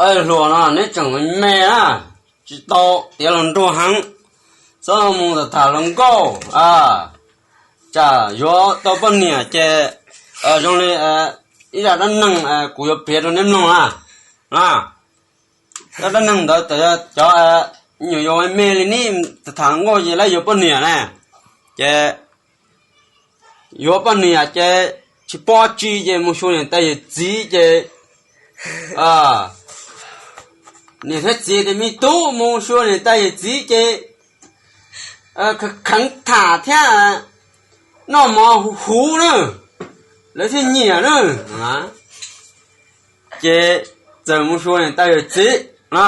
Hluas no neb tseem me na, tsis tau tiav hluas nraug heev, txhob mus tham hluas nkauj, tsam yuav tau poj niam ces zoo li ib zaj dab neeg kuv yuav piav rau neb mloog na. Zaj dab neeg ntawd txawm yog cov nyuam yaus me me li neb tham hluas nkauj ces lawv yuav poj niam na, ces yuav poj niam ces tsis paub tsi ces mus xyuas niam tais yawm txiv ces niam thiab txiv tias me tub mus xyuas niam tais yawm txiv ces kheev tham thiab noj mov huv huv na, lawv thiaj nyiam na. Ces txawm mus xyuas niam tais yawm txiv na.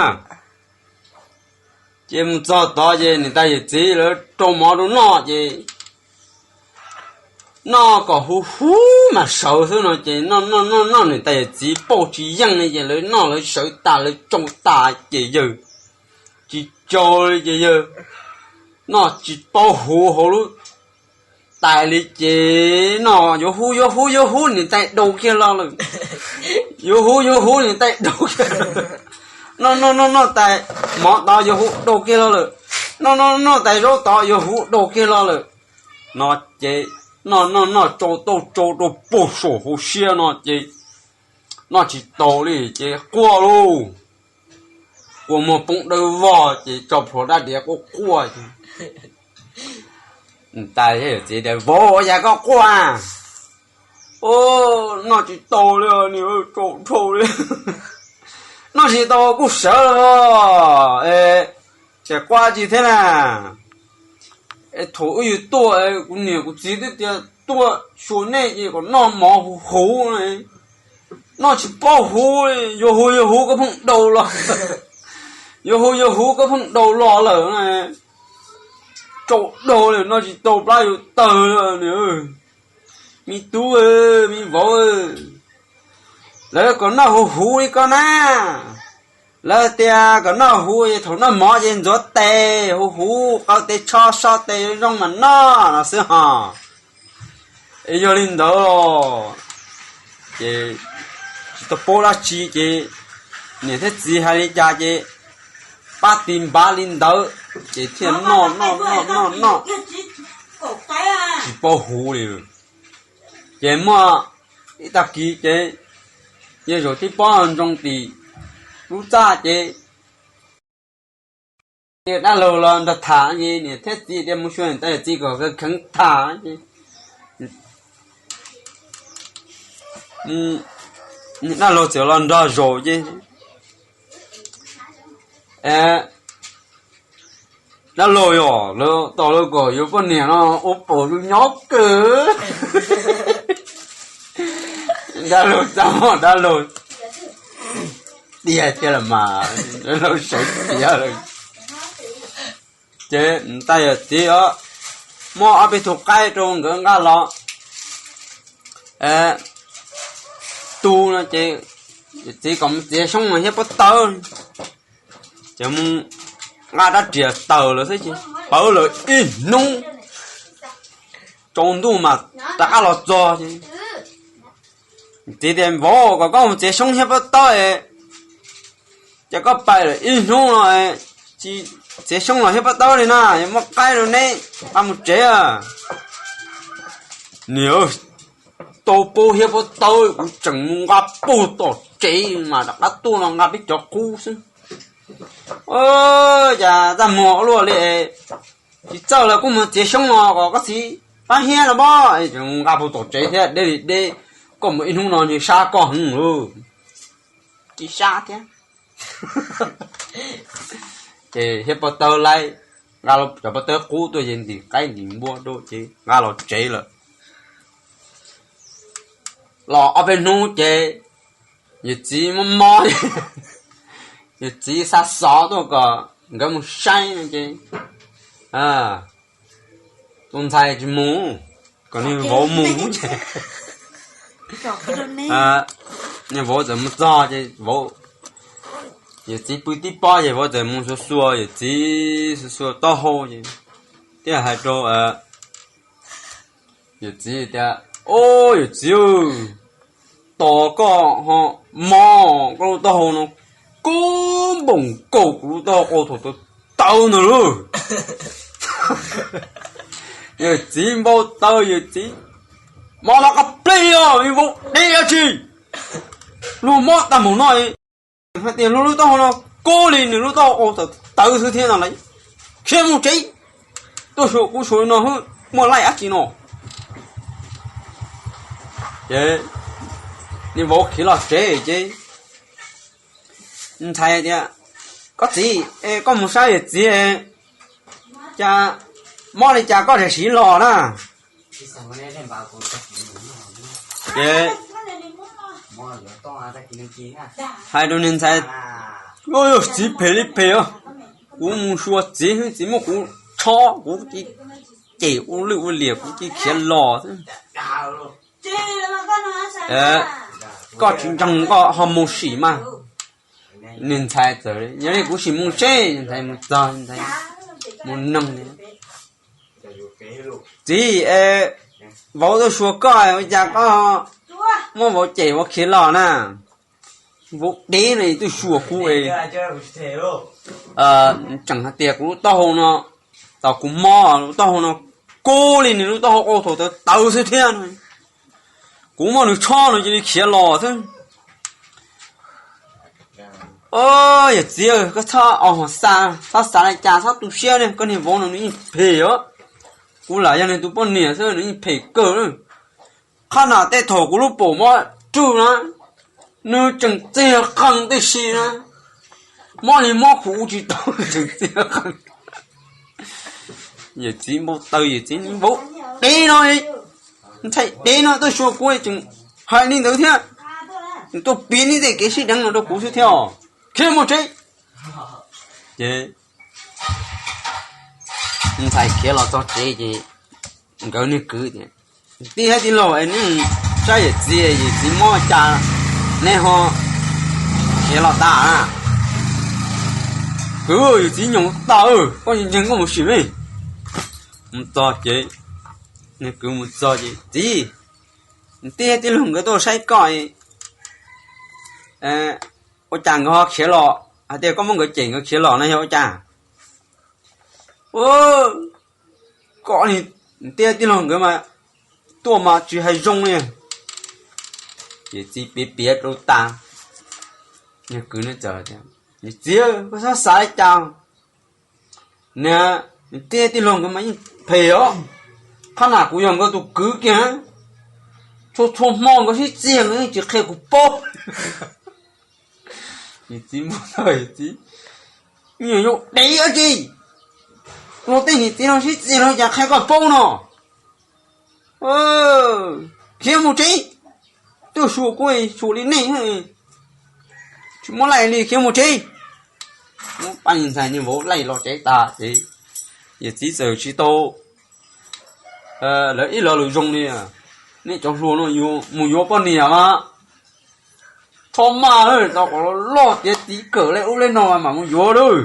Ces mus txog tod ces niam tais yawm txiv lawv rau mov rau noj ces noj kom huv huv mas sawv xwb no ces noj noj noj noj niam tais yawm txiv pauj tsis yeej li ces lawv noj lawv sawv tas lawv tsau tas ces yawg tsis tsau li ces yawg noj tsis paub huv hauv lub tais li ces noj yuav huv yuav huv yuav huv niam tais daus kiag los lawm. Yuav huv yuav huv niam tais daus kiag. Noj noj noj noj tais mov tod yuav huv daus kiag los lawm. Noj noj noj tais zaub tod yuav huv daus kiag los lawm. No ces noj noj noj tsau tauj tsau rau puag saum hauv siab no ces noj tsis tau li ces quaj lauj. Quaj muag poob dawb vog ces tso plhuav dab diav quaj quaj ces tais yawm txiv tias vauv, ua cas koj quaj? Noj tsis tau li, niam, tsau dhau li. Noj tsis tau kuj sawv los, es quaj tsis thiab na. Es thaum wb yug tuaj kuv niam kuv txiv twb tias tuaj xyuas nej ces kom noj mov huv huv, noj tsis paub huv, yuav huv yuav huv koj pheej daus los, yuav huv yuav huv koj pheej daus los lawm. Tsau dhau li, noj tsis tau plab yuav tawg li. Me tub, me vauv, lawv kom noj huv huv li koj na. Lawv tias kom noj huv es thaum noj mov ces ntxuav tes huv huv qau tes tsho so tes zoo mas noj no xwb hos. Es yog li ntawd los ces tsis tau paub dab tsi ces niam thiab txiv hais li cas ces pab tis npav li ntawd ces thiaj noj noj noj noj noj tsis paub huv li. Ces muaj ib tag kis ces yawg zaum tib pob ntsoog tim lub txaj ces dab laug los nrog tham ces niam thiab txiv tias mus xyuas niam tais yawm txiv kom kheev tham ces dab laug txawm los nrog zaum ces dab laug yog lawv tos lawv kom yuav poj niam no ua paum zoo nyob kawg. Dab laug txaj muag dab laug tiag tiag los mas, dab laug sawv tiag lawm. Ces niam tais yawm txiv os, muab ob peb tug qaib rau nkawd nqa los tu no ces yawm txiv kom mus txiav xyoob los thiab pob tawb. Ces mus nqa rab riam taws lawm xwb ces pawv lawm ib hnub, tsaus ntuj mas rov qab los txog ces txiv tias vauv, kom koj mus txiav xyoob thiab pob tawb, ces koj pais lawm ib hnub no tsis txiav xyoob los thiab pob tawb li na, muab qaib rau neb nqa mus tsev. Niam, tau pob tawb thiab pob tawb kuv tseem mus nqa puag tom tsev mas rov qab tuaj no nqa peb cov qub xwb. Cas txaj muag ua luaj li, tsis txawj los kuj mus txiav xyoob no kom koj txiv pab thiab los mas, nqa puag tom tsev thiab deb li deb, koj mus ib hnub no ntshe sab koj heev lauj. Tsis sab thiab. Ces thiab pob tawb laib, nqa cov pob tawb qub tuaj ces ntim qaib ntim npua rau ces nqa los tsev lawm. Los ob peb hnub ces yawm txiv mob mob, yawm txiv xa xov tuaj kom nkawd mus saib no ces tus ntxhais tsis mus, kom niag vauv mus ces niag vauv txawm mus txog ces vauv, yawm txiv pw tib pob ces vauv txawm mus xuas xuas yawm txiv, xuas xuas taub hau ces thiaj hais rau yawm txiv tias, Au yawm txiv, tos koj ho mob koj lub taub hau no kub npoos kaum kuv lub taub hau qau thaum tawv tawv ntag lauj. Yawm txiv npau taws, yawm txiv, mob los qab plig os, vauv deb dab tsi, luag mob tag mus no. Hais tias luag lub taub hau no kub li nws lub taub hau qau thaum tawv xwb thiab no las. Khiav mus tsev, tuaj xyuas kuv xyuas no xwb, muaj laij dab tsi no. Ces niag vauv khiav los tsev ces ntxhais tias, koj txiv, koj mus saib yawm txiv, cas mob li cas koj tseem siv los na. Ces hais rau niag ntxhais, yawm txiv phem li phem os, kuv mus xyuas txiv, txiv muab kuv tshob, kuv cia li cem ua lwj ua liam, kuv cia li khiav los xwb. Koj tsis ntseeg koj ho mus sim mas. Niag ntxhais txawm, yog li kuv sim mus seb. Ntxhais mus txog, ntxhais mus noog, txiv, vauv tuaj xyuas koj, ua cas koj muab vauv cem vauv khiav los na? Vauv deb no tuaj xyuas kuv es tseem hais tias kuv lub taub hau no, thaum kuv mob lub taub hau no kub li nws lub taub hau qau thaum tawv tawv xwb thiab no. Kuv muab nws tshob no cia li khiav los xwb. Yawm txiv, koj txhob au hov xav, txhob xav li cas, txhob tu siab ne, koj niag vauv no nws yeej phem os. Kuv lam yog nws tus poj niam xwb nws yeej phem kawg. Qhab nam tej thaum kuv lub paum mob rwg na, nws tseem txiag qees tib si na, mob li mob kuv ua tsis tau, tseem txiag qees. Yawm txiv npau taws, yawm txiv, vauv deb no, ntxhais deb no tuaj xyuas kuv tseem hais li ntawd thiab, tuaj piav neb tej kev sib deev no rau kuv xwb thiab os, khiav mus tsev. Ces ntxhais khiav los txog tsev ces nkawd niag kwv tias, tij thiab tij laug, neb saib yawm txiv, yawm txiv mob cas neb ho khiav los tas na? Kwv, yawm txiv nyoos tas, koj ntseeg koj mus sim ne. Mus txog ces, niag kwv mus txog ces, txiv, tij thiab tij laug nkawd tuaj saib koj, ua cas nkawd ho khiav los, hais tias koj muab nkawd cem nkawd khiav los no yog ua cas? Koj, tij thiab tij laug nkawd mas tuaj mas tsis hais zoo li. Ces txiv piav piav rau tas, niag kwv, txiv, koj txhob xav li cas. Niag, tij thiab tij laug nkawd mas yeej phem os. Qhab nam kuv yog nkawd tus kwv kiag, txhua txhua hmo nkawd sib txiag nkawd yeej tsis qhia kuv paub. Yawm txiv mus txog, yawm txiv, nyuam yaus dev dab tsi, luag tej niam txiv no sib txiag no cas qhia koj paub no? Khiav mus tsev, tuaj xyuas kuv xyuas li nej, tsis muaj laij li, khiav mus tsev. Muab pab niag ntxhais niag vauv laij los tsev tas ces yawm txiv txawm tsis tau lawv ib lo lus zoo li, nej cov hluas no mus yuav poj niam mas tshob maj, tau qhov loj tiav tiv kawm li ub li no mas mam mus yuav lawm.